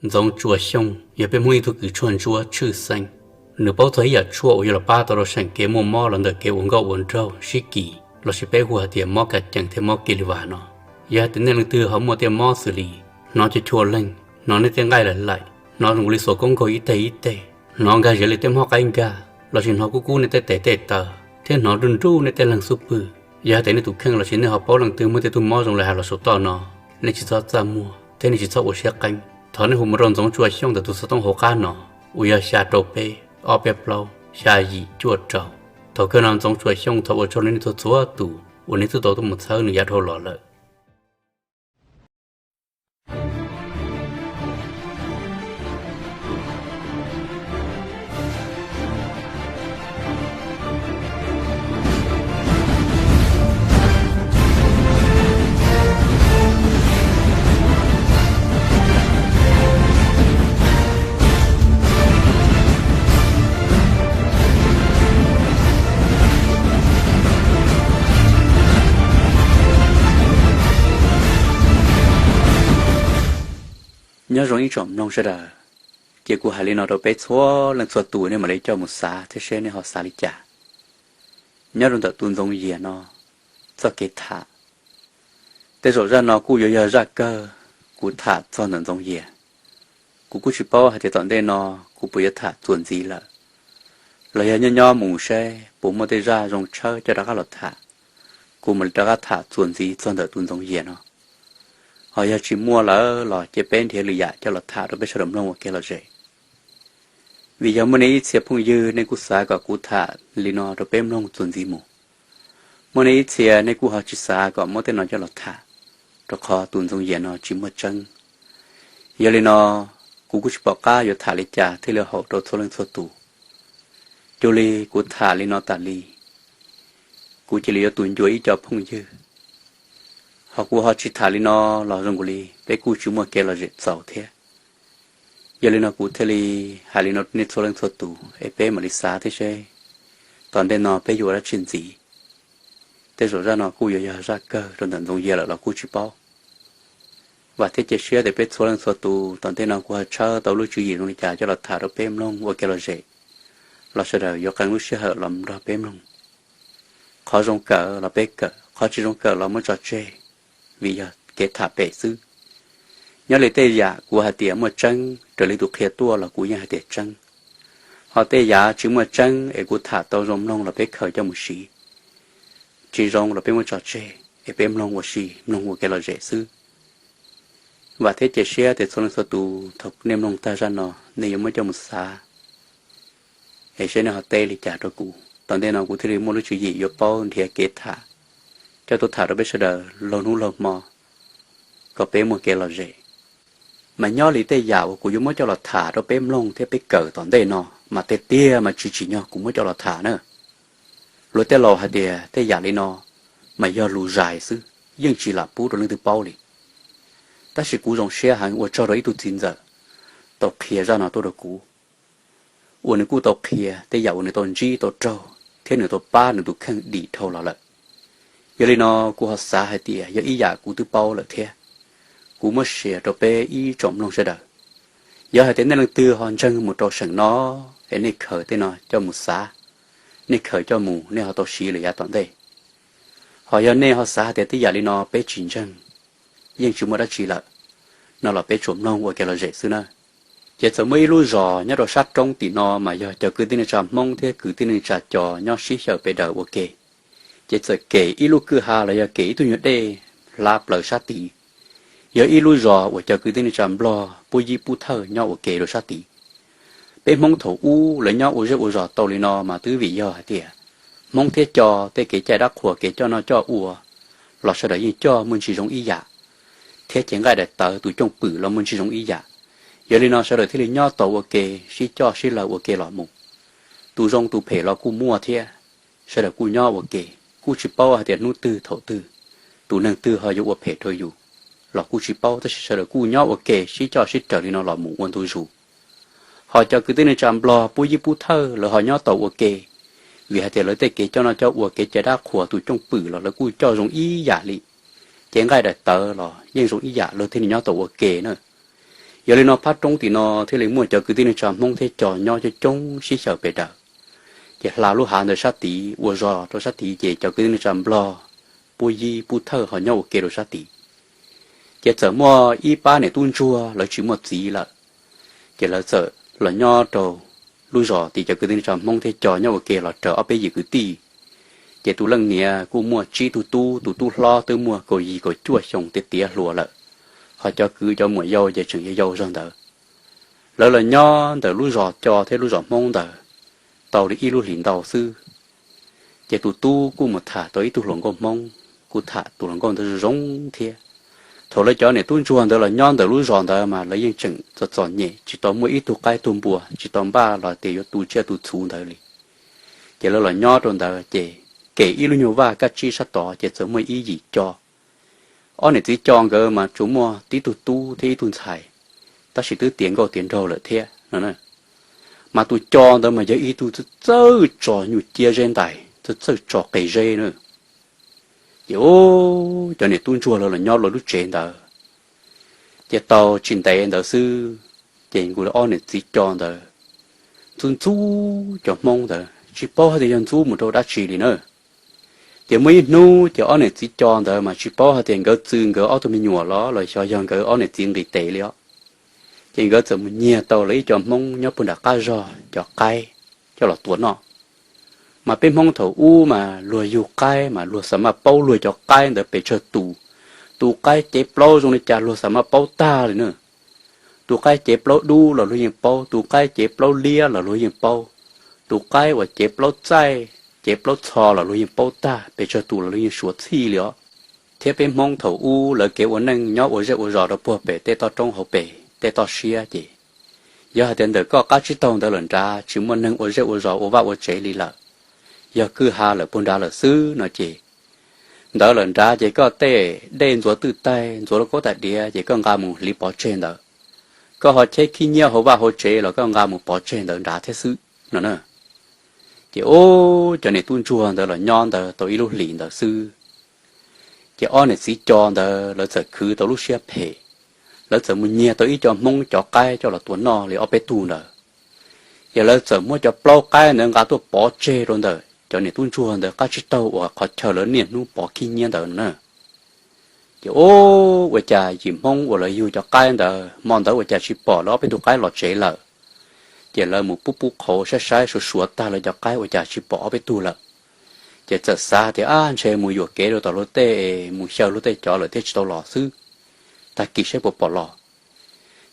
Ntxoov Tsua Xyooj yog peb Hmoob ib tug kws tshuaj ntsuab tshwj xeeb. Nws paub txog ib yam tshuaj uas yuav los pab tau rau seem kev muaj mob los ntawm kev ua nkauj ua nraug sib kis, lossis peb hu hais tias mob kav cees thiab mob kev li vas no. Yog hais tias nej leej twg ho muaj tej mob xws li hnov cua chua leeg, hnov nej tej nqaij laim laim, hnov zoo li xuas koob nkaug ib teg ib teg, hnov nkag zem li tej hmob qaib nkag, lossis hnov kub kub nej tej tes tej taw, thiab hnov nruj nruj nej tej leeg xub pwg, yog hais tias nej tus kheej lossis nej ho paub leej twg muaj tej tug mob zoo li hais los saum toj no, nej tsis txhob txaj muag thiab nej tsis txhob ua siab qeeb. Thov nej hu mus rau Ntxoov Tsua Xyooj ntawm tus xov tooj hauv qab no, uas yog xya rau peb, ob peb plaub, xya yim cuaj rau. Thaum kawg no Ntxoov Tsua Xyooj thov ua tsaug rau nej txhua txhua tus uas nej twb tau tuaj mus txhawb nws yav dhau los lawm. Nyob zoo ib tsoom mloog sawv daws, ces kuv hais li no rau peb txhua leej txhua tus, nej mam li coj mus xav thiab seb nej ho xav li cas. Nyob rau ntawm tus Ntxoov Yias no txoj kev tham, tej zaum zaj no kuj yuav yog zaj kawg kuv tham txog ntawm Ntxoov Yias. Kuv kuj tsis paub hais tias tom ntej no kuv puas yuav tham txuas ntxiv lawm, los yog nyob nyob mus seb puas muaj tej zaj zoo tshawb coj rov qab los tham, kuv mam li rov qab tham txuas ntxiv txog ntawm tus Ntxoov Yias no. Ho yog tsis muaj lawm los cia peb nrhiav lwm yam coj los tham rau peb sawv daws mloog ua kev lom zem. Vim yog muaj nej ib txhia phooj ywg nej kuj xav kom kuv tham li no rau peb mloog txuas ntxiv mus. Muaj nej ib txhia nej kuj ho tsis xav kom muab tej no coj los tham, rau qhov tus Ntxoov Yias no tsis muaj tseeb. Yog li no, kuv kuj tsis pom qab yuav tham li cas thiaj li haum rau txhua leej txhua tus. Cuag li kuv tham li no tas li, kuv cia li yuav tus ncua ib co phooj ywg. Ho kuv ho tsis tham li no los zoo nkaus li peb kuj tsis muaj kev lom zem txaus thiab. Yog li no kuv thiaj li hais li no nej txhua leej txhua tus es peb mam li xav thiab seb tom ntej no peb yuav ua dab tsi ntxiv. Tej zaum zaj no kuj yuav yog zaj kawg rau ntawm Ntxoov Yias lawm los kuj tsis paub. Vam thiab cia siab tias peb txhua leej txhua tus tom ntej no kuv ho tshawb tau lub tswv yim zoo li cas coj los tham rau peb mloog ua kev lom zem, los sawv daws yuav qee lub sij hawm los nrog peb mloog. Qhov zoo kawm los peb kawm, qhov tsis zoo kawm los muab tso tseg, vim yog kev tham pem xwb. Nyob li tej yam kuv hais tias muaj tseeb raws li tus qhia tuaj los kuv yeej hais tias tseeb. Ho tej yam tsis muaj tseeb es kuv tham tau zoo mloog los peb khaws coj mus siv, tsis zoo los peb muab tso tseg es peb mloog ua si, mloog ua kev lom zem xwb. Vam thiab cia siab tias txhua leej txhua tus thaum nej mloog tag zaj no nej yuav muab coj mus xav es seb nej ho teb li cas rau kuv. Tom ntej no kuv thiaj li muaj lub tswv yim yuav paub nrhiav kev tham coj tuaj tham rau peb sawv daws laug hnub laug hmo kom peb muaj kev lom zem. Mas nyob li tej yam uas kuv yuav muab coj los tham rau peb mloog thiab peb kawm tom ntej no mas tiag tiag mas tsis tsim nyog kuv muab coj los tham na. Luag tej laus hais tias tej yam li no mas yog lus zais xwb, yeej tsis lam pub rau leej twg paub li. Tab sis kuv zoo siab heev ua tsaug rau ib tug txiv ntxawm tau qhia zaj no tuaj rau kuv, uas nws kuj tau qhia tej yam uas nws tau ntsib tau raug thiab nws tau pab nws tus kheej dim dhau los lawm. Yog li no kuv ho xav hais tias yog ib yam kuv twb paub lawm thiab, kuv muab share rau peb ib tsoom mloog sawv daws. Yog hais tias nej leej twg ho ntseeg mus rau seem no es nej khaws tej no coj mus xav, nej khaws coj mus nej ho tau siv lawm yav tom ntej. Ho yog nej ho xav hais tias tej yam li no peb tsis ntseeg, yeej tsis muaj dab tsi lawm no los peb tsuas mloog ua kev lom zem xwb na. Ces txawm muaj ib lub zos nyob rau sab roob tim no mas yog cov kwv tij neej tsa Hmoob thiab kwv tij neej tsa Cos nyob sib xyaw pes daws ua ke. Ces txawm kem ib lub kwj ha los yog kem ib tug nyuag dej hlab plaws sab tid. Yog ib lub zos uas cov kwv tij neej tsa Nplog pub yib pub thawj nyob ua ke rau sab tid. Peb Hmoob thaum ub lawv nyob ua zej ua zos tau li no mas twb vim yog hais tias Hmoob thiab Cos tej kev cai dab qhuas kev coj noj coj ua los sawv daws yeej coj muaj ntsis zoo ib yam, thiab cev nqaij daim tawv tus cooj pwm los muaj ntsis zoo ib yam. Yog li no sawv daws thiaj li nyob tau ua ke, sib coj sib law ua ke los mus. Tus zoo tus phem los kuj muaj thiab, sawv daws kuj nyob ua ke, kuj tsis paub hais tias hnub twg thaum twg tus neeg twg ho yuav ua phem rau yus los kuj tsis paub, tab sis sawv daws kuj nyob ua ke sib coj sib raws li no los mus ua ntu zus. Ho cov kwv tij neej tsa Nplog pub yib pub thawj lawv ho nyob tau ua ke, vim hais tias lawv tej kev coj noj coj ua kev cai dab qhuas tus cooj pwm los lawv kuj coj zoo ib yam li, cev nqaij daim tawv los yeej zoo ib yam, lawv thiaj li nyob tau ua ke na. Yog li no phab roob tim no thiaj li muaj cov kwv tij neej tsa Hmoob thiab cov nyob coob coob sib xyaw pes daws. Ces hla lub hav ntawd sab tid ua zog rau sab tid ces cov kwv tij neej tsa Nplog, Pub Yib, Pub Thawj ho nyob ua ke rau sab tid. Ces txawm muaj ib pab niam tub ntsuag lawv tsis muaj txiv lawm, ces lawv txawm los nyob rau lub zos tid, cov kwv tij neej tsa Hmoob thiab cov nyob ua ke los raws ob peb yim kwv tij. Ces tus leej niam kuj muaj tsib tug tub, tus tub hlob twb muaj kaum yim kaum cuaj xyoo tiav tiav hluas lawm, ho cov kwv cov muam yau ces tseem yau yau zog ntawd. Lawv los nyob ntawm lub zos Co thiab lub zos Hmoob ntawd tau li ib lub hlis ntau xwb, ces tus tub kuj mus tham tau ib tug hluas nkauj Hmoob, kuj tham tus hluas nkauj ntawd zoo thiab. Thaum lawv cov niam tub ntsuag ntawd los nyob ntawm lub zos ntawd mas lawv yeej tseem txom txom nyem, tsis tau muaj ib tug qaib tug npua, tsis tau npaj los tias yuav tu tsiaj tu txhuv ntawd li. Ces lawv los nyob rau ntawd ces kem ib lub nyuag vaj kaj tsib sab tod ces txawm muaj ib yim Co. Ob niam txiv Co nkawd mas tsuas muaj tib tug tub thiab ib tug ntxhais, tab sis twb tiav nkauj tiav nraug lawm thiab no. Mas tus Co ntawd mas yog ib tug txawj tso nyuj ciab zeb ntais, txawj tso qe zeb na. Ces cov niam tub ntsuag lawv los nyob lawv lub tsev ntawd, ces tau tsis ntev ntawd xwb, ces nkaus li ob niam txiv Co ntawd ntxub ntxub cov Hmoob ntawd tsis paub hais tias yog ntxub mus rau dab tsi li na. Ces muaj ib hnub ces ob niam txiv Co ntawd mas tsis paub hais tias nkawd txw nkawd ob tug me nyuam los los xyov yog nkawd ob niam txiv nqis tes li os. Ces nkawd txawm mus nyiag tau lawv ib co Hmoob nyob puag nram qab zog cov qaib coj los tua noj. Mas peb Hmoob thaum ub mas luag yug qaib mas luag xav maj paub luag cov qaib ntawd pes tsawg tus. Tus qaib cev plaub zoo li cas luag xav maj paub tag li na. Tus qaib cev plaub dub los luag yeej paub, tus qaib cev plaub liab los luag yeej paub, tus qaib uas cev plaub txaij, cev plaub txho los luag yeej paub tag, pes tsawg tus los luag yeej suav txhij li os. Thiab peb Hmoob thaum ub lawv kev ua neej nyob ua zej ua zos rau puag pem tej toj roob hauv pes tej toj siab ces, yog hais tias ntawm koj qab tsib taug ntawd lawm nrad tsis muaj neeg ua zej ua zos ua vaj ua tsev li lawm, yog kwj ha lawm puag nrad lawm xwb no ces, ntawd lawm nrad ces koj tej dej ntxuav twj taig ntxuav lub kaub tais diav ces koj nqa mus hliv pov tseg ntawd. Koj ho cheb khib nyiab hauv vaj hauv tsev los koj nqa mus pov tseg ntawd nrad thiab xwb no na. Ces ub, cov niam tub ntsuag ntawd los nyob ntawd tau ib lub hlis ntawd xwb, ces ob niam txiv Co ntawd lawv txawm khwv tau lub siab phem, lawv txawm mus nyiag tau ib co Hmoob cov qaib coj los tua noj li ob peb tug ntawd. Ces lawv txawm muab cov plaub qaib ntawd nqa tuaj pov tseg rau ntawm cov niam tub ntsuag ntawd qab tsib taug uas qhov chaw lawv niaj hnub pov khib nyiab ntawd no na. Ces ub, ua cas yim Hmoob uas lawv yug cov qaib ntawd hmo ntawd ua cas tsis pom lawv ob peb tug qaib los tsev lawm. Ces lawv mus pub pub qhauv saib saib suav suav tag lawv cov qaib ua cas tsis pom ob peb tug lawm. Ces txawm xav tias, ab, ntshe mus yuam kev rau tom luag tej, mus xyaw luag tej cov lawm thiaj tsis tau los xwb. Tag kis saib puas pom los.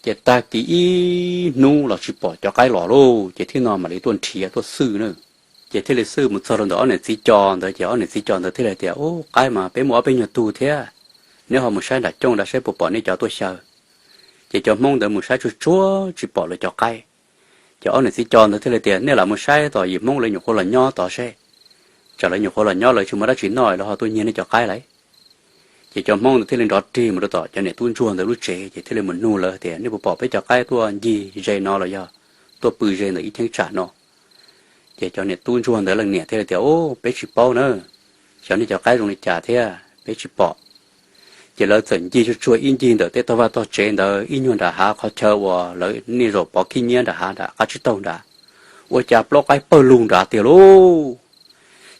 Ces tag kis ib hnub los tsis pom cov qaib los lauj, ces thiaj no mam li tuaj nrhiav tuaj xwj na. Ces thiaj li xwj mus txog rau ntawm ob niam txiv Co ntawd, ces ob niam txiv Co ntawd thiaj li tias, ub, qaib mas peb muaj ob peb nyuag tug thiab, neb ho mus saib nram cooj nrad saib puas pom nej cov tuaj xyaw. Ces cov Hmoob ntawd mus saib tsuag tsuag tsis pom lawv cov qaib. Ces ob niam txiv Co ntawd thiaj li tias, nej lam mus saib tom yim Hmoob lawv nyuam qhuav los nyob tod seb, tsam lawv nyuam qhuav los nyob lawv tsis muaj dab tsi noj lawv ho tuaj nyiag nej cov qaib lauj. Ces cov Hmoob ntawd thiaj li nrov rig mus rau tom cov niam tub ntsuag ntawd lub tsev, ces thiaj li mus nug lawv tias, nej puas pom peb cov qaib tuaj ncig ze no los yog tuaj pw ze ntawm ib cheeb tsam no? Ces cov niam tub ntsuag ntawd leej niam thiaj li tias, ub, peb tsis paub na, xyov nej cov qaib zoo li cas thiab peb tsis pom. Ces lawv txawm ncig tsuag tsuag ib ncig ntawm tej tog vaj tog tsev ntawd ib nyuag nram hav qhov chaw uas lawv niaj zaus pov khib nyiab nram hav nram qab tsib taug nrad, ua cas plaub qaib pawg lug nrad tiag lauj.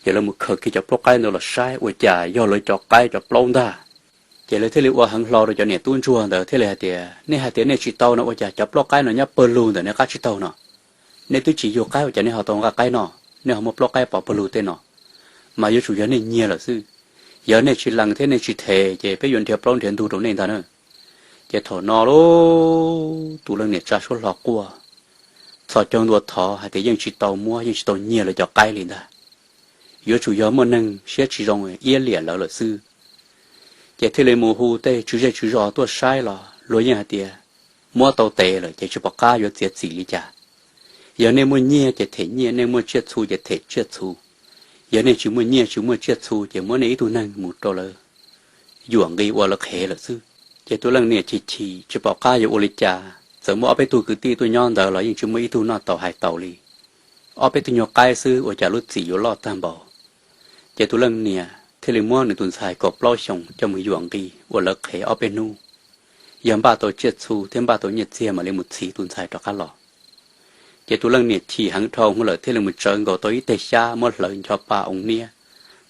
Ces lawv mus khaws kiag cov plaub qaib ntawd los saib ua cas yog lawv cov qaib cov plaub ntag. Ces lawv thiaj li ua heev hlo rau cov niam tub ntsuag ntawd thiaj li hais tias, nej hais tias nej tsis tau no ua cas cov plaub qaib no nyob pawg lug ntawm nej qab tsib taug no? Nej twb tsis yug qaib ua cas nej ho tau nqa qaib no? Nej ho muaj plaub qaib pov pawg lug tej no, mas yuav tsum yog nej nyiag lawm xwb. Yog nej tsis lees thiab nej tsis them ces peb yuav nrhiav plaub nrhiav ntug rau nej ntag na. Ces thaum no lauj, tus leej niam tsa suab hlo quaj, txhos caug ntua thov hais tias yeej tsis tau muab yeej tsis tau nyiag lawv cov qaib li ntag. Yuav tsum yog muaj neeg siab tsis zoo iab liam lawv lawm xwb. Ces thiaj li mus hu tej tswv zej tswv zos tuaj saib los luag yeej hais tias, muab tau tes lawm ces tsis pom qab yuav txiav txim li cas. Yog nej muaj nyiaj ces them nyiaj, nej muaj tsiaj txhu ces them tsiaj txhu. Yog nej tsis muaj nyiaj tsis muaj tsiaj txhu ces muab nej ib tug neeg mus rau lawv yuam nqi ua lawv qhev lawm xwb. Ces tus leej niam chim chim tsis pom qab yuav ua li cas, txawm muaj ob peb tug kwv tij tuaj nyob ntawd los yeej tsis muaj ib tug noj taus hais taus li. Ob peb tug nyuag qaib xwb ua cas lub txim yuav loj tag npaum. Ces tus leej niam thiaj li muab nws tus ntxhais kaum plaub xyoos coj mus yuam nqi ua lawv qhev ob peb hnub. yog npaj tau tsiaj txhu thiab npaj tau nyiaj txiag mam li mus txhiv tus ntxhais rov qab los. Ces tus leej niam chim heev dhau hwv lawm thiaj li mus tsawv nkaus tau ib teg xyab muab hlawv ncho pa oo niab,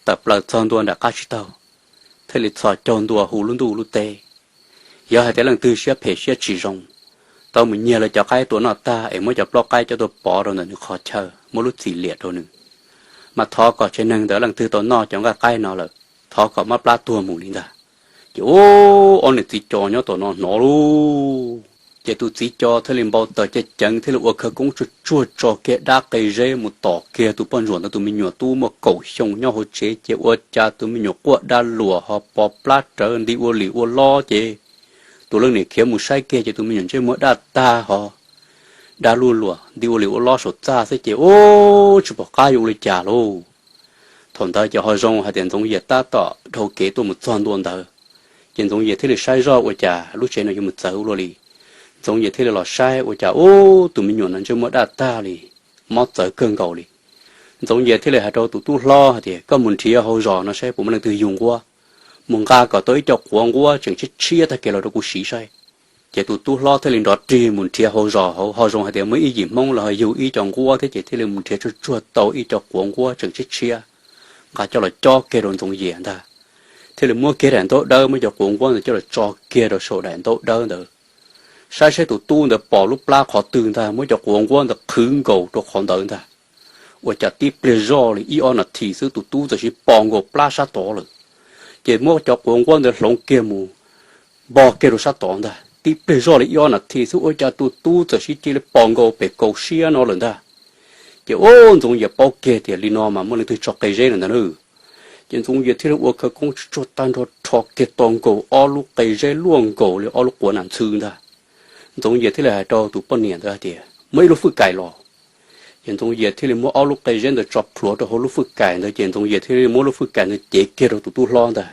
tawm plaws txog ntua nram qab tsib taug, thiaj li txhos caug ntua hu lub ntuj lub teb. Yog hais tias leej twg siab phem siab tsis zoo, tau mus nyiag lawv cov qaib tua noj tag es muab cov plaub qaib coj tuaj pov rau ntawm nws qhov chaw muab lub txim liam rau nws, mas thov kom tsev neeg ntawd leej twg tau noj cov nqaij qaib no lawm, thov kom mob plab tuag mus li ntag. Ces ub, ob niam txiv co nyob tom no hnov lauj, ces tus txiv co thiaj li npau taws ceev ceev thiaj li ua khawv koob tsuag tsuag tso kiag dab qe zeb mus tom kiag tus poj ntsuam ntawd tus me nyuam tub muaj kaum xyoo nyob hauv tsev ces ua cas tus me nyuam quaj dab luam ho pov plab rawv nti ua lim ua lob ces tus leej niam khiav mus saib kiag ces tus me nyuam ntsej muag daj tag ho dab luj luam nti ua lim ua lob saum txaj xwb ces ub, tsis pom qab yuav ua li cas lauj. Thaum ntawd ces ho zoo hais tias Ntxoov Yias tab tom dhau kev tuaj mus txog ntua ntawd, ces Ntxoov Yias thiaj li saib zoj ua cas lub tsev no yuav mus txawv ua luaj li. Ntxoov Yias thiaj li los saib ua cas ub, tus me nyuam no ntsej muag daj tag li, mob txawv kawg nkaus li. Ntxoov Yias thiaj li hais rau tus tub hlob hais tias, koj mus nrhiav hauv zos no saib puas muaj leej twg yug nquab, mus nqa kom tau ib co quav nquab tseem tshiab tshiab tag kev los rau kuv siv saib. Ces tus tub hlob thiaj li nrov rig mus nrhiav hauv zos hauv, ho zoo hais tias muaj ib yim Hmoob los ho yug ib co nquab thiab ces thiaj li mus nrhiav tsuag tsuag tau ib co quav nquab tseem tshiab tshiab, nqa coj los cob kiag rau Ntxoov Yias ntag. Thiaj li muab kiag daim ntaub dawb, muab cov quav nquab ntawd coj los tso kiag rau saum daim ntaub dawb ntawd. Saib saib tus tub ntawd pom lub plab qhov twg ntag, muab cov quav nquab ntawd qhwv nkaus rau qhov ntawd ntag. Ua cas tib pliag zoj li ib ob nas this xwb tus tub txawm sis pom nkaus plab sab tod lawm. Ces muab cov quav nquab ntawd hloov kiag mus npog kiag rau sab tod ntag. Tib pliag zoj li ib ob nas this xwb ua cas tus tub txawm sis cia li pom nkaus pem kaum siab no lawm ntag. Ces ub, Ntxoov Yias paub kiag tias li no mas muaj leej twg tso qe zeb lawm ntag na. Ces Ntxoov Yias thiaj li ua khawv koob tsuag tag nrho rho kiag to nkaus ob lub qe zeb luaj nkaus li ob lub quav nas ntxhw ntag. Ntxoov Yias thiaj li hais rau tus poj niam ntawd hais tias, muab ib lub fwj kais los. Ces Ntxoov Yias thiaj li muab ob lub qe zeb ntawd tso plhuav rau hauv lub fwj kais ntawd ces Ntxoov Yias thiaj li muab lub fwj kais ntawd cev kiag rau tus tub hlob ntag.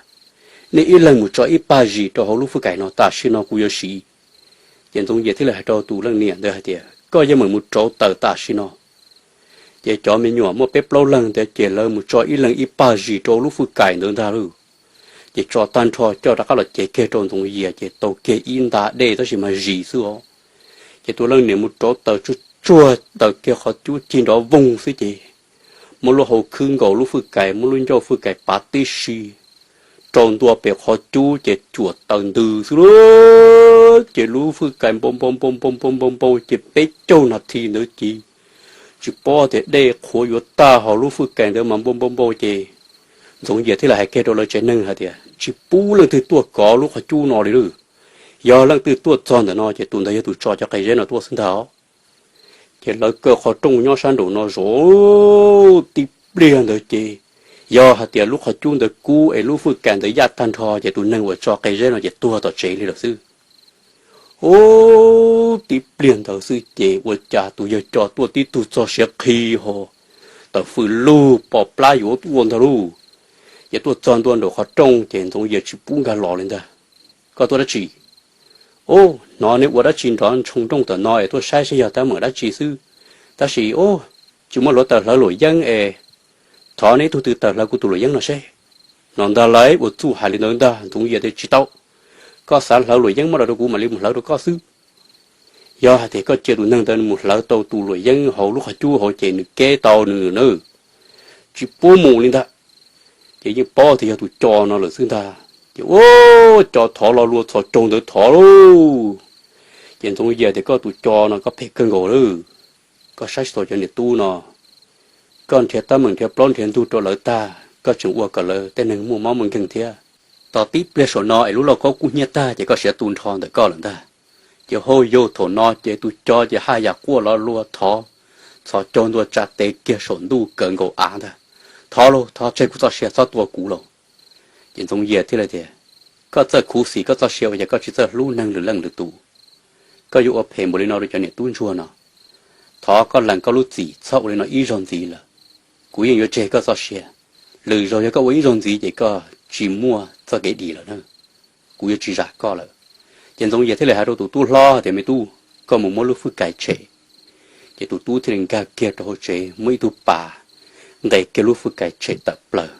Nej ib leeg mus tso ib pag zis rau hauv lub fwj kais no, tam sim no kuv yuav siv. Ces Ntxoov Yias thiaj li hais rau tus leej niam ntawd hais tias, koj yeej meem mus rauv taws tam sim no. Ces cov me nyuam muaj peb plaub leeg ntawd ces lawv mus tso ib leeg ib pag zis rau lub fwj kais ntawd ntag lauj. Ces tso tag nrho coj rov qab los cev kiag rau Ntxoov Yias ces tau kiag ib nta dej tab sis mas zis xwb os. Ces tus leej niam mus rauv taws tsuag tsuag taws kiag qhov cub cig nrov voog xwb ces muab lub hau khwb nkaus lub fwj kais, muab lub ncauj fwj kais pav tib si rau ntua pem qhov cub ces cuam taws ntws xwb lauj. Ces lub fwj kais npau npau npau npau npau npau npau ces peb caug nas this ntawd ces tsis paub tias dej qhuav yuav tag hauv lub fwj kais ntawd mas npau npau npau ces Ntxoov Yias thiaj li hais kiag rau lawv tsev neeg hais tias, tsis pub leej twg tuaj kov lub qhov cub no li lauj. Yog leej twg tuaj txog ntawm no ces tus ntawd yog tus tso cov qe zeb no tuaj xwb ntag. Ces lawv kaw qhov rooj nyob sab nraum no zov tib pliag ntawd ces yog hais tias lub qhov cub ntawd kub es lub fwj kais ntawd yaj tag nrho ces tus neeg uas tso qe zeb no ces tuag tom tsev li lawm xwb. Ub, tib pliag ntawd xwb ces ua cas tus yawg co tuaj tib tug txog siav qhi ho tawm fws lug pom plab yuav ua ntag lauj. Ces tuaj txog ntua nraum qhov rooj ces Ntxoov Yias tsis pub nkag los li ntag. Koj tuaj dab tsi? Ub, hnov nej ua dab tsi nrov ntshoo nrooj tawm no es tuaj saib seb yog teeb meem dab tsi xwb. Tab sis ub, tsis muaj hluav taws hlawv luam yeeb es thov nej ib tug twg taws hlawv kuv tus luam yeeb no seb. Hnov ntag lauj, ua txuj hais li ntawd ntag. Ntxoov Yias tias, tsis tau, koj xav hlawv luam yeeb muab los rau kuv mam li mus hlawv rau koj xwb. Yog hais tias koj cia tus neeg ntawd mus hlawv tau tus luam yeeb hauv lub qhov cub hauv ces nws keb tau nws nawb. Tsis pub mus li ntag. Ces yeej paub tias yog tus co no lawm xwb ntag ces ua co thov lo lua txhos caug ntawd thov lauj. Ces Ntxoov Yias tias, koj tus co no koj phem kawg nkaus lawm. Koj saib tsis taus cov niam tub no, koj nrhiav teeb meem nrhiav plaub nrhiav ntug rau lawv tag koj tseem ua kom lawv tej neeg muaj mob muaj nkeeg thiab. Tos tib pliag saum no es lub lauj kaub kub hnyiab tag ces koj siav tu nrho ntawm koj lawm ntag. Ces hauj yauj thaum no ces tus co ces haj yam quaj lo lua thov txhos caug ntua tsa tes kiag saum ntuj kawg nkaus av ntag. Thov lauj, thov tseg kuv txoj sia, txhob tua kuv lauj. Ces Ntxoov Yias thiaj li tias, koj txawj khuv xim koj txoj sia ua cas koj tsis txawj hlub neeg lwm leej lwm tus? Koj yuav ua phem npaum li no rau cov niam tub ntsuag no. Thov koj lees koj lub txim txhob ua li no ib zaug ntxiv lawm. Kuv yeej yuav tseg koj txoj sia. Lwm zaug yog koj ua ib zaug ntxiv ces koj tsis muaj txoj kev dim lawm na. Kuv yuav tsis zam koj lawm. Ces Ntxoov Yias thiaj li hais rau tus tub hlob tias, me tub, koj mus muab lub fwj kais tshem. Ces tus tub thiaj li nkag kiag rau hauv tsev muab ib tug pas nqes kiag lub fwj kais tshem tawm plaws.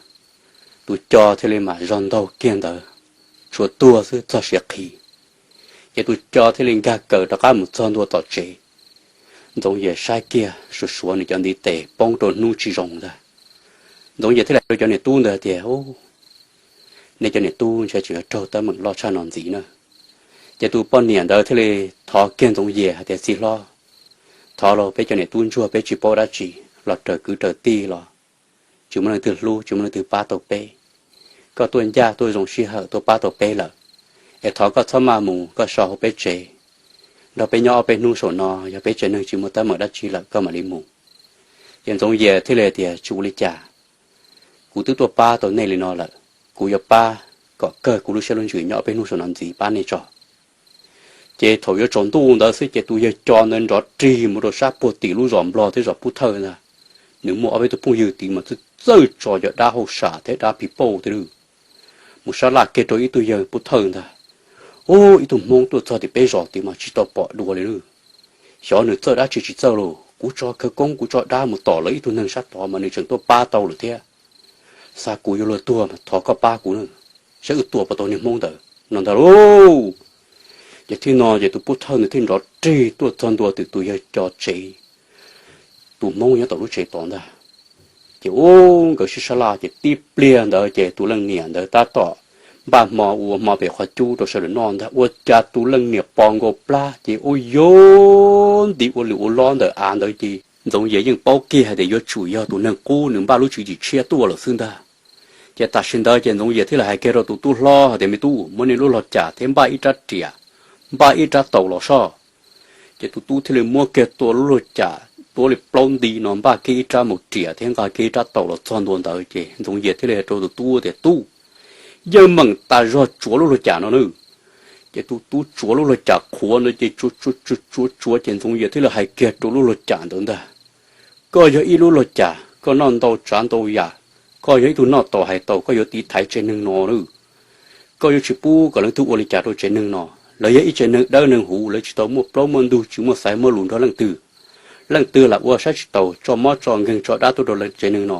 Tus co thiaj li mam zog ntaug kiag ntawd, tshuav tuag xwb txog siav qhi. Ces tus co thiaj li nkag kaws rov qab mus txog ntua tom tsev. Ntxoov Yias saib kiag suav suav nws cov ntiv tes poob rau hnub tsis zoo ntag. Ntxoov Yias thiaj li hais rau cov niam tub ntawd tias, Ub, nej cov niam tub ntshe tseem yuav raug teeb meem loj tshaj no ntxiv na. Ces tus poj niam ntawd thiaj li thov kiag Ntxoov Yias hais tias, Txiv hlob, thov los peb cov niam tub ntsuag peb tsis paub dab tsi, los raws kwv raws tij los tsis muaj leej twg hlub tsis muaj leej twg pab tau peb. Koj tuaj ncaj tuaj zoo sij hawm tuaj pab tau peb lawm, es thov koj txhob maj mus, koj so hauv peb tsev nrog peb nyob ob peb hnub saum no, yog peb tsev neeg tsis muaj teeb meem dab tsi lawm koj mam li mus. Ces Ntxoov Yias thiaj li tias, Tsis ua li cas, kuv twb tuaj pab tau nej li no lawm, kuv yuav pab kom kawg kuv lub siab lub ntsws nyob ob peb hnub saum no ntxiv pab nej tso. Ces thaum yuav tsaus ntuj ntawd xwb ces tus yawg co ntawd nrov rig mus rau sab puag tim lub zos Nplog thiab zos Pub Thawj ntag. Nws muaj ob peb tug phooj ywg tid mas txawj txawj tso cov dab hauj sam thiab dab phim pauj thiab lawm. Mus sab laj kiag rau ib tug yawg Pub Thawj ntag. Ub, ib tug Hmoob tuaj txog tim peb zos tid mas tsis tau pom dua li lawm. Xyov nws txawj dab tsi tsis txawj los kuv tso khawv koob kuv tso dab mus tom lawv ib tug neeg sab tod mas nws tseem tuaj pab tau lawm thiab. Xav kuv yuav luag tuag mas thov koj pab kuv na, saib wb tua puas tau niag Hmoob ntawd no ntag lauj. Ces thaum no ces tus Pub Thawj ntawd thiaj nrov rig tuaj txog ntua tim tus yawg co tsev, tus Hmoob nyob tom lub tsev tod ntag. Ces ub, nkawd sib sab laj ces tib pliag ntawd ces tus leej niam ntawd tab tom npaj hmo ua hmo pem qhov cub rau sawv daws noj ntag, ua cas tus leej niam pos nkaus plab ces ua yuav nti ua lwm ua lob ntawm av ntawd ces Ntxoov Yias yeej paub kiag hais tias yuav tsum yog tus neeg qub nws npaj lub tswv yim tshiab tuaj lawm xwb ntag. Ces tam sim ntawd ces Ntxoov Yias thiaj li hais kiag rau tus tub hlob hais tias, Me tub, muab nej lub luag cam thiab npaj ib rab riam, npaj ib rab taus los soj. Ces tus tub thiaj li muab kiag tua lub luag cam tuab li plaub nti no, npaj kiag ib rab maum riam thiab nqa kiag ib rab taus los txog ntua ntawd ces Ntxoov Yias thiaj li hais rau tus tub tias, Tub, yeej meem tas zog tsuav lub luag cam no nawb. Ces tus tub tsuav lub luag cam qhuav ntawd ces tsuav tsuav tsuav tsuav ces Ntxoov Yias thiaj li hais kiag rau lub luag cam ntawd ntag, Koj yog ib lub luag cam, koj noj ntau tsav ntau yam, koj yog ib tug noj taus hais taus, koj yuav tiv thaiv tsev neeg no nawb. Koj yuav tsis pub kom leej twg ua li cas rau tsev neeg no. Lawv yog ib tsev neeg dawb neeg huv, lawv tsis tau muaj plaub muaj ntug, tsis muaj xaiv muaj lus nrog leej twg. Leej twg lam ua saib tsis taus, tso mob tso nkeeg tso dab tuaj rau lawv tsev neeg no.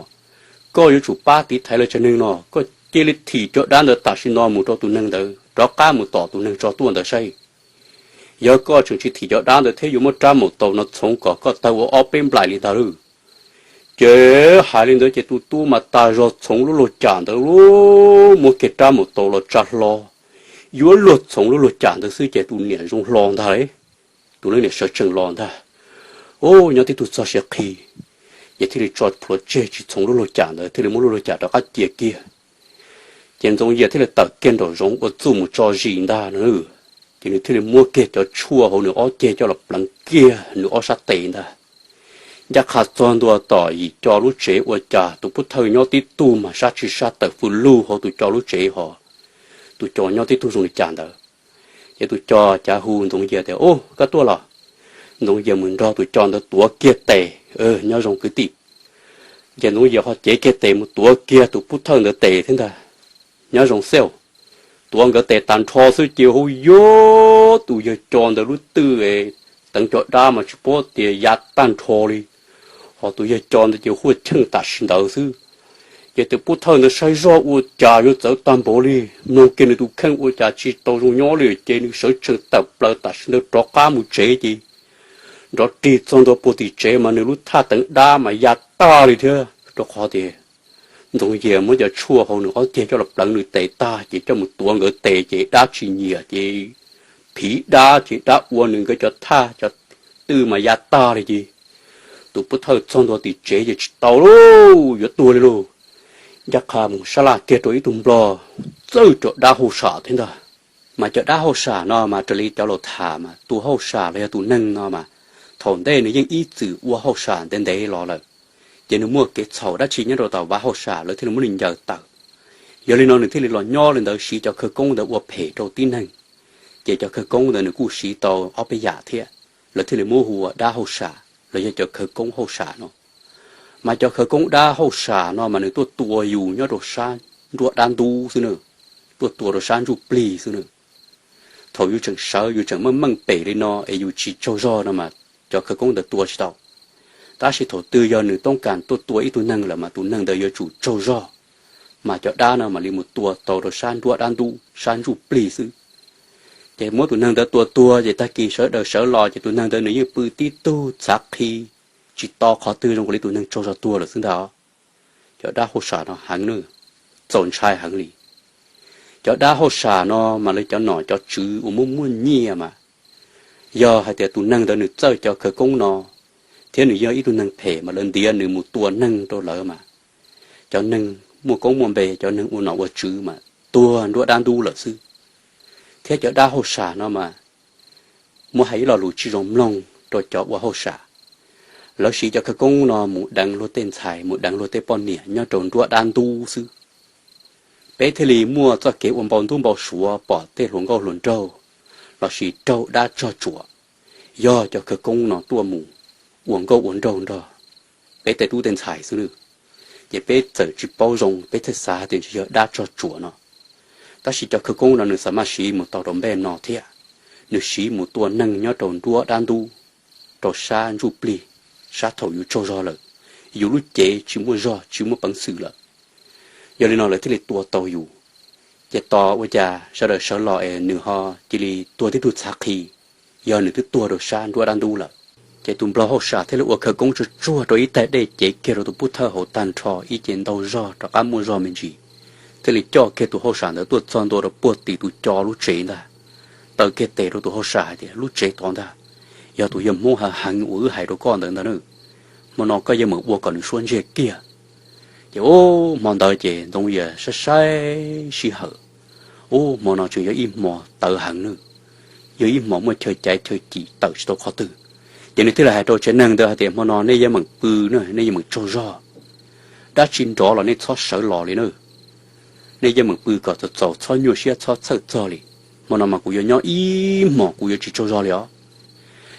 Koj yuav tsum pab tiv thaiv lawv tsev neeg no, koj cia li thim cov dab ntawd tam sim no mus rau tus neeg ntawd, rov qab mus tom tus neeg tso tuaj ntawd saib. Yog koj tseem tsis thim cov dab ntawd thiab yuav muab rab maum taus no txhoov kom koj tawg ua ob peb nplaim li ntag lauj. Ces hais li ntawd ces tus tub mas tas zog txhoov lub luag cam ntawd lauj, muab kiag rab maum taus los tsa hlo. Yuav luag txhoov lub luag cam ntawd xwb ces tus niam zoo hlo ntag lauj. Tus leej niam sawv tsees los ntag. Ub, nyob tib tug txog siav qhi, ces thiaj li tso plhuav tseg tsis txhoov lub luag cam ntawd, thiaj li muab lub luag cam rov qab cia kiag. Ces Ntxoov Yias thiaj li tawm kiag nraum zoov ua txuj mus tso zis ntag no. Ces nws thiaj li muab kiag cov tshuaj hauv nws ob ceg coj los pleev kiag nws ob sab tes ntag. Ncaj qha txog ntua tom yim co lub tsev ua cas tus pub thawj nyob tib tug mas sab tsis sab tawm fws lug hauv tus co lub tsev ho. Tus co nyob tib tug zoo li cas ntawd. Ces tus co cav hu Ntxoov Yias tias, Ub, koj tuaj los? Ntxoov Yias mus nrog tus co ntawd tuav kiag tes, nyob zoo kwv tij. Ces Ntxoov Yias ho cev kiag tes mus tuav kiag tus pub thawj ntawd tes thiab ntag, nyob zoo xwb. Tuav nkawd tes tag nrho xwb ces hu yuav tus yawg co ntawd lub twj teev cov dab mas tsis paub tias ya tag nrho li. Ho tus yawg co ntawd ces huaj cheej tam sim ntawd xwb. Ces tus pub thawj ntawd saib zoj ua cas yuav txawv tag npaum li, mloog kiag nws tus kheej ua cas tsis tau zoo nyob li ces nws sawv tsees tawm plaws tam sim ntawd rov qab mus tsev ces nrov rig txog ntua puag tim tsev mas nws lub thaj teev dab mas ya tag li thiab, rau qhov tias Ntxoov Yias muab cov tshuaj hauv nws ob ceg coj los pleev nws tes tag ces coj mus tuav nkawd tes ces dab tsis nyiam ces phiv dab ces dab ua nws nkawd cov thaj cov twj mas ya tag li ces tus pub thawj txog ntua tim tsev ces tsis tau lauj, yuav tuag li lauj. Ncaj qha mus sab laj kiag rau ib tug nplog txawj cov dab hauj sam thiab ntag. Mas cov dab hauj sam no mas raws li cov laus tham mas tus hauj sam los yog tus neeg no mas thaum ntej nws yeej ib txwm ua hauj sam ntev ntev los lawm, ces nws muaj kev txhaum dab tsi nyob rau tom vaj hauj sam lawv thiaj li muab nws ncaws tawm. Yog li no nws thiaj li los nyob li ntawd siv cov khawv koob ntawd ua phem rau tib neeg. Ces cov khawv koob ntawd nws kuj siv tau ob peb yam thiab, lawv thiaj li muab hu ua dab hauj sam los yog cov khawv koob hauj sam no. Mas cov khawv koob dab hauj sam no mas nws tuaj tua yus nyob rau sab nruab dab ntub xwb na, tuaj tua rau sab ntsuj plig xwb na. Thaum yus tseem sawv yus tseem meej meej pem li no es yus tsis tsaug zog no mas cov khawv koob ntawd tua tsis tau. Tab sis thaum twg yog nws toob kas tuaj tua ib tug neeg lawm mas tus neeg ntawd yuav tsum tsaug zog, mas cov dab no mam li mus tua tau rau sab nruab dab ntub sab ntsuj plig xwb. Ces muab tus neeg ntawd tua tuag ces tag kis sawv daws sawv los ces tus neeg ntawd nws yeej pw tib tug txhav qhi, tsis to qhov twg zoo li tus neeg tsaug zog tuag lawm xwb ntag. Cov dab hauj sam no heev na, txaus ntshai heev li. Cov dab hauj sam no mas lawv cov nom cov tswv uas muaj muaj nyiaj mas, yog hais tias tus neeg ntawd nws txawj cov khawv koob no, thiab nws yog ib tug neeg phem mas lawv ntiav nws mus tua neeg rau lawv mas, cov neeg muaj koob muaj npe, cov neeg ua nom ua tswv mas tuag nruab dab ntub lawm xwb. Thiab cov dab hauj sam no mas, muab hais ib lo lus tsis zoo mloog rau cov ua hauj sam, lawv siv cov khawv koob no mus deev luag tej ntxhais, mus deev luag tej poj niam nyob rau nruab dab ntub xwb. Peb thiaj li muaj txoj kev ua npau ntub npau suav pom tej hluas nkauj hluas nraug lossis raug dab tsog tsuam, yog cov khawv koob no tuaj mus ua nkauj ua nraug nrog peb tej tub tej ntxhais xwb na. Ces peb txawm tsis paub zoo, peb thiaj xav tias ntshe yog dab tsog tsuam no. Tab sis cov khawv koob no nws xav maj siv mus tau rau npej no thiab, nws siv mus tua neeg nyob rau nruab dab ntub, rau sab ntsuj plig, sab thaum yus tsaug zog lawm, yus lub cev tsis muaj zog tsis muaj peev xwm lawm. Yog li no lawv thiaj li tua tau yus. Ces tos ua cas sawv daws sawv los es nws ho cia li tuag tib tug txhav qhi, yog nws twb tuag rau sab nruab dab ntub lawm. Ces tus nplog hauj sam thiaj li ua khawv koob tsuag tsuag rau ib taig dej cev kiag rau tus pub thawj hauv tag nrho ib ce ntau zog rov qab muaj zog me ntsis, thiaj li coj kiag tus hauj sam ntawd tuaj txog ntua rau puag tim tus co lub tsev ntag. Taw kiag tes rau tus hauj sam hais tias, lub tsev tod ntag, yog tus yawg Hmoob hav heev uas wb hais rau koj ntawd ntag na. Hmo no koj yuav meem ua kom nws suab ntsiag kiag. Ces ub, hmo ntawd ces Ntxoov Yias saib saib sij hawm, ub, hmo no tseem yog ib hmo tawv heev na, yog ib hmo muaj chaw caiv chaw cim tawm tsis tau qhov twg. Ces nws thiaj li hais rau tsev neeg ntawd hais tias, hmo no nej yuav meem pw na, nej yuav meem tsaug zog, dab tsi nrov los nej txhob sawv los li na. Nej yuav meem pw kom txaus txaus, txhob nyuaj siab txhob txhawj txog li. Hmo no mas kuv yuav nyob ib hmos, kuv yuav tsis tsaug zog li os.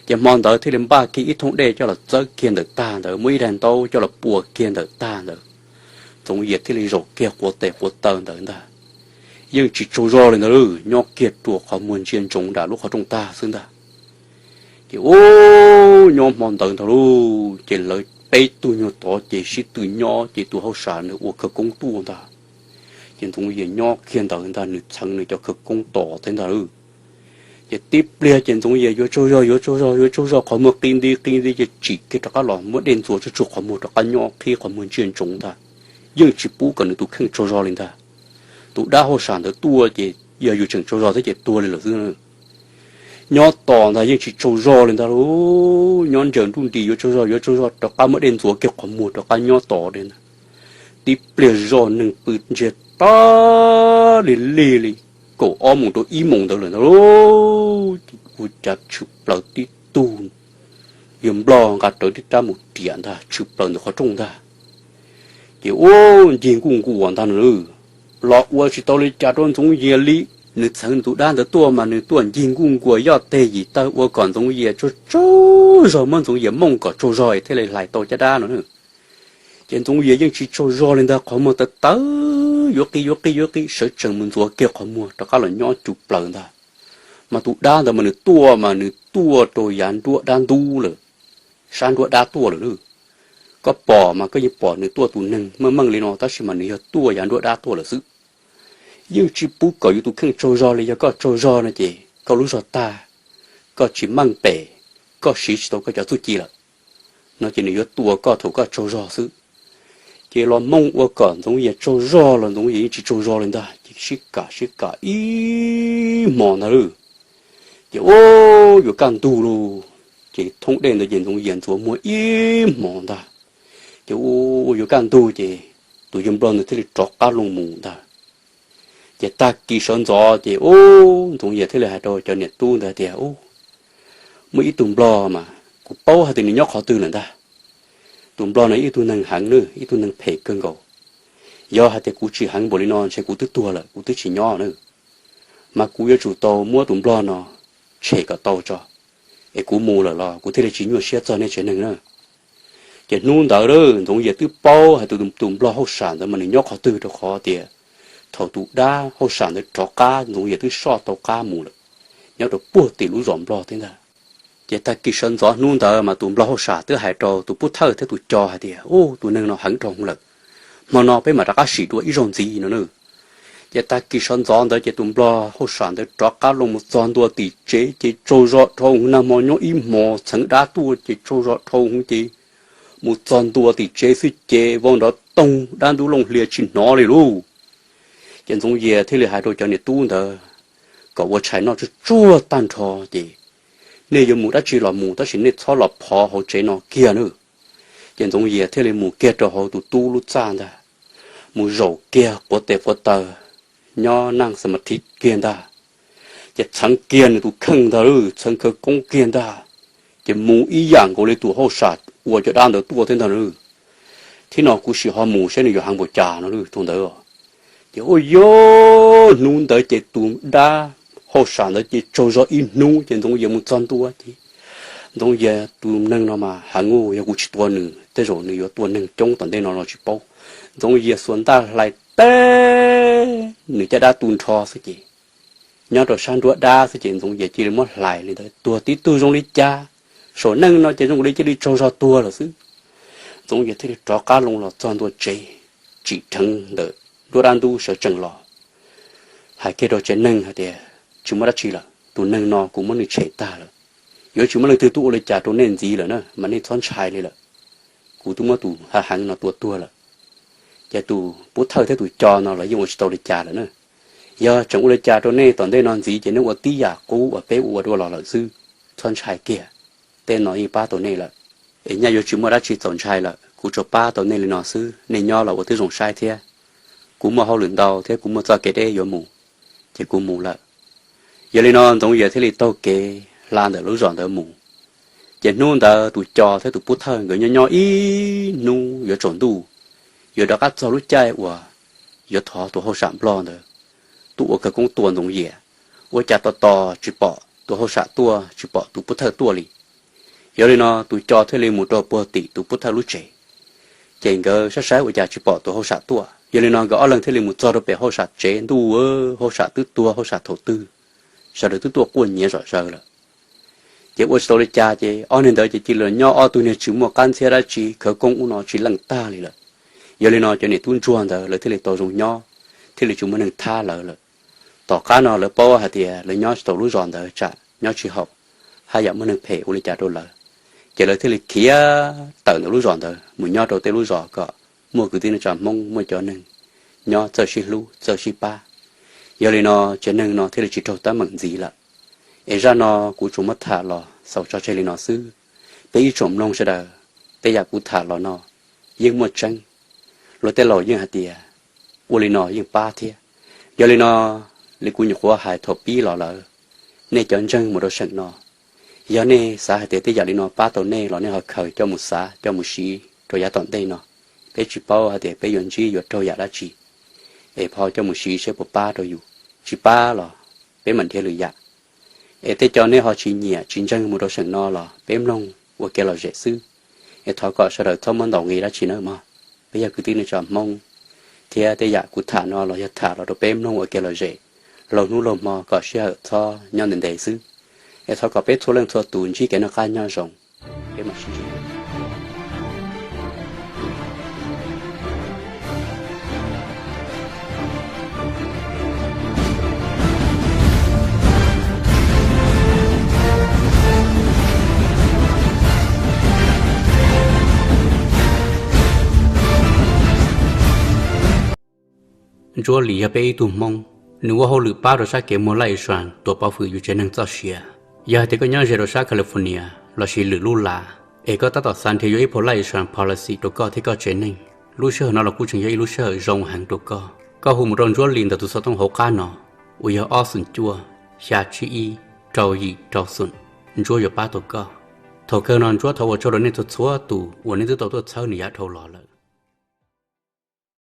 Ces hmo ntawd thiaj li npaj kiag ib thooj dej coj los txawb kiag ntawm tag ntawd, muab ib daim ntaub coj los pua kiag ntawm tag ntawd. Ntxoov Yias thiaj li zaum kiag quav tes quav taw ntawd ntag, yeej tsis tsaug zog li ntag lauj, nyob kiag rua qhov muag ntsia ntsoov nram lub qhov rooj tag xwb ntag. Ces ub, nyob hmo ntawd ntag lauj, ces lawv peb tug nyuag tod ces sib tw nyob, ces tus hauj sam nws ua khawv koob tuaj ntag. Ces Ntxoov Yias nyob kiag ntawd ntag, nws txheev nws cov khawv koob tos thiab ntag lauj. Ces tib pliag ces Ntxoov Yias yuav tsaug zog, yuav tsaug zog, yuav tsaug zog, qhov muag qi nti qi nti ces tsim kiag rov qab los muab dej ntxuav tsuag tsuag qhov muag rov qab nyob qhib qhov muag ntsia ntsoov ntag. Yeej tsis pub kom nws tus kheej tsaug zog li ntag. Tus dab hauj sam ntawd tuaj ces yog yus tseem tsaug zog thiab ces tuag li lawm xwb. Nyob tos ntag yeej tsis tsaug zog li ntag lauj, nyob nraws nruj nris yuav tsaug zog, yuav tsaug zog rov qab muab dej ntxuav kiag qhov muag rov qab nyob tos dej ntag. Tib pliag zoj neeg pw ntsiag tag li lig li kaum ob moos rau ib moos ntawd lawm ntag lauj. Ua cas tshwm plaws tib tug yawg nplog nqa rawv tib rab mus riam ntag, tshwm plaws ntawm qhov rooj ntag. Ces ub, ncig nkuj nkuas ntag nws los ua tsis tau li cas rau Ntxoov Yias li. Nws txheev nws tus dab ntawd tuaj mas nws tuaj ncig nkuj nkuas yoj teg yim taw ua kom Ntxoov Yias tsaug tsaug zog, muab Ntxoov Yias mooj kom tsaug zog es thiaj li hlais tau caj dab no na. Ces Ntxoov Yias yeej tsis tsaug zog li ntag, qhov muag tawv tawv yuav qi yuav qi yuav qi, sawv tsees mus ntxuav kiag qhov muag rov qab los nyob cus plaws ntag. Mas tus dab ntawd mas nws tuaj mas nws tuaj rau yav nruab dab ntub lawm, sab nruab dab tuaj lawm lauj. Koj pom mas koj yeej pom nws tuaj tus neeg meej meej li no tab sis mas nws yog tuaj yav nruab dab tuaj lawm xwb. Yeej tsis pub kom yus tus kheej tsaug zog li, yog koj tsaug zog no ces koj lub zog tag, koj tsis meej pem, koj siv tsis tau koj cov txuj ci lawm. No ces nws yuav tua koj thaum koj tsaug zog xwb. Ces los mooj ua kom Ntxoov Yias tsaug zog los Ntxoov Yias yeej tsis tsaug zog li ntag, ces sib kam sib kam ib hmos ntag lauj. Ces ub, yuav kaj ntug lauj, ces thoob dej ntawd ces Ntxoov Yias ntxuav muag ib hmos ntag. Ces ub, yuav kaj ntug ces tus yawg nplog ntawd thiaj li rov qab loo mus ntag. Ces tag kis sawv ntxov ces ub, Ntxoov Yias thiaj li hais rau cov niam tub ntawd tias, ub, muaj ib tug nplog mas kuv paub hais tias nws nyob qhov twg lawm ntag. Tus nplog no ib tug neeg heev na, ib tug neeg phem kawg nkaus. Yog hais tias kuv tsis heev npaum li no ntshe kuv twb tuag lawm, kuv twb tsis nyob na. Mas kuv yuav tsum tau muab tus nplog no tshem kom tau tso, es kuv mus lawm los kuv thiaj li tsis nyuaj siab txog nej tsev neeg na. Ces hnub ntawd Ntxoov Yias twb paub hais tias tus nplog hauj sam ntawd mas nws nyob qhov twg, rau qhov tias thaum tus dab hauj sam ntawd rov qab Ntxoov Yias twb soj tau qab mus lawm, nyob rau puag tim lub zos nplog thiab ntag. Ces tag kis sawv ntxov hnub ntawd mas tus nplog hauj sam twb hais rau tus pub thawj thiab tus co hais tias, ub, tus neeg no heev dhau lawm, hmo no peb mam rov qab sim dua ib zaug ntxiv no na. Ces tag kis sawv ntxov ntawd ces tus nplog hauj sam ntawd rov qab los mus txog ntua tim tsev ces tsaug zog dhau hwv, nag hmo nyob ib hmos txheev dab tuaj ces tsaug zog dhau hwv ces mus txog ntua tim tsev xwb ces vau nrov toog, dab ntub looj hlias tsis hnov li lauj. Ces Ntxoov Yias thiaj li hais rau cov niam tub ntawd kom ua tshais noj tsuag tsuag tag nrho ces nej yuav mus dab tsi los mus tab sis nej txhob los phov hauv tsev no kiag nawb. Ces Ntxoov Yias thiaj li mus kiag rau hauv tus tub lub txaj ntag, mus zaum kiag quav tes quav taw, nyob naj xa ma thi kiag ntag. Ces txheev kiag nws tus kheej ntag, txheev khawv koob kiag ntag, ces mus ib yam nkaus li tus hauj sam uas cov dab ntawd tuaj thiab ntag. Thiab no kuv sim ho mus saib nws yuav heev npaum cas no tus ntawd. Ces ua yog hnub ntawd ces tus dab hauj sam ntawd ces tsaug zog ib hnub ces Ntxoov Yias mus txog ntua ces Ntxoov Yias tus neeg no mas heev, yog kuv tsis tua nws tej zaum nws yuav tua neeg coob tom ntej no los tsis paub. Ntxoov Yias xuas ntaj hlais teb nws caj dab tu nrho xwb ces nyob rau sab nruab dab xwb ces Ntxoov Yias cia li muab hlais li ntawd, tuag tib tug zoo li cas. Saum neej no ces zoo li cia li tsaug zog tuag lawm xwb. Ntxoov Yias thiaj li rov qab loo los txog ntua tsev, tsim dheev ntawm nruab dab ntub sawv tsees los hais kiag rau tsev neeg hais tias, tsis muaj dab tsi lawm, tus neeg no kuv muab nws tshem tag lawm. Yuav tsis muaj leej twg tuaj ua li cas rau nej ntxiv lawm na, mas nej txhob ntshai li lawm. Kuv twb muab tus hav heev no tua tuag lawm. Ces tus pub thawj thiab tus co no los yeej ua tsis tau li cas lawm na. Yog tseem ua li cas rau nej tom ntej no ntxiv ces nej ua tib yam qub uas peb ua dua los lawm xwb. Txhob ntshai kiag, tej no yeej pab tau nej lawm. Es nyaj yuav tsis muaj dab tsi txaus ntshai lawm, kuv tsuas pab tau nej li no xwb, nej nyob los ua tib zoo saib thiab. Kuv muaj hauj lwm ntau thiab kuv muaj txoj kev deb yuav mus, ces kuv mus lawm. Yog li no Ntxoov Yias thiaj li taug kev hla ntawm lub zos ntawd mus. Ces hnub ntawd tus co thiab tus pub thawj nkawd nyob nyob ib hnub yuav tsaus ntuj, yuav rov qab txog lub caij uas yuav thov tus hauj sam nplog ntawd tuaj ua khawv koob tua Ntxoov Yias, ua cas tos tos tsis pom tus hauj sam tuaj, tsis pom tus pub thawj tuaj li. Yog li no tus co thiaj li mus rau puag tim tus pub thawj lub tsev, ces nkawd saib saib ua cas tsis pom tus hauj sam tuaj. Yog li no nkawd ob leeg thiaj li mus txog rau pem hauj sam tsev, ntuj, hauj sam twb tuag, hauj sam thaum twg, sawv daws twb tuaj quaj nyiav zom zaws lawm. Ces ua tsis tau li cas ces ob niag ntawd ces cia li los nyob ob tug niag tsis muaj qab ntxhiab dab tsi, khawv koob ub no tsis leej tag li lawm. Yog li no cov niam tub ntsuag ntawd lawv thiaj li tau zoo nyob, thiaj li tsis muaj neeg thab lawv lawm. Tom qab no lawv paub hais tias lawv nyob tsis tau lub zos ntawd tsam nyob tsis haum, haj yam muaj neeg phem ua li cas rau lawv, ces lawv thiaj li khiav tawm ntawm lub zos ntawd mus nyob rau tej lub zos kom muaj kwv tij neej tsa Hmoob, muaj cov neeg nyob txawj sib hlub txawj sib pab. Yog li no tsev neeg no thiaj li tsis raug teeb meem ntxiv lawm. Es zaj no kuv tsuas muab tham los xaus tso tseg li no xwb. Peb ib tsoom mloog sawv daws, tej yam kuv tham los no yeej muaj tseeb. Luag tej laus yeej hais tias ua li no yeej pab thiab. Yog li no, li kuv nyuam qhuav hais thaum pib los lawm, nej cov ntseeg mus rau seem no, yog nej xav hais tias tej yam li no pab tau nej los nej ho khaws coj mus xav coj mus siv rau yav tom ntej no. Peb tsis paub hais tias peb yuav ntsib yuav raug yam dab tsi, es ho coj mus siv seb puas pab rau yus. Tsis pab los peb mam nrhiav lwm yam. Es tej co nej ho tsis nyiam tsis ntseeg mus rau seem no los peb mloog ua kev lom zem xwb. Es thov kom sawv daws txhob muab ntaus nqi dab tsi nawb mog. Peb yog kwv tij neej tsa Hmoob, thiab tej yam kuv tham no los yog tham los rau peb mloog ua kev lom zem, laug hnub laug hmo kom sij hawm txhob nyob ntev ntev xwb. Es thov kom peb txhua leej txhua tus ntsib kev noj qab nyob zoo. Peb mam sib ntsib. Ntsuab Lis yog peb ib tug Hmoob, nws ua hauj lwm pab rau sab kev muag life insurance tuav pov hwm yus tsev neeg txoj sia. Yog hais tias koj nyob ze rau sab California lossis lwm lub lav, es koj tab tom xav nrhiav yuav ib phau life insurance policy rau koj thiab koj tsev neeg, lub sij hawm no los kuj tseem yog ib lub sij hawm zoo heev rau koj. Koj hu mus rau Ntsuab Lis ntawm tus xov tooj hauv qab no, uas yog ob xoom cuaj, xya tsib ib, rau yim rau xoom. Ntsuab yuav pab tau koj. Thaum kawg no Ntsuab thov ua tsaug rau nej txhua txhua tus uas nej twb tau tuaj txhawb nws yav dhau los lawm.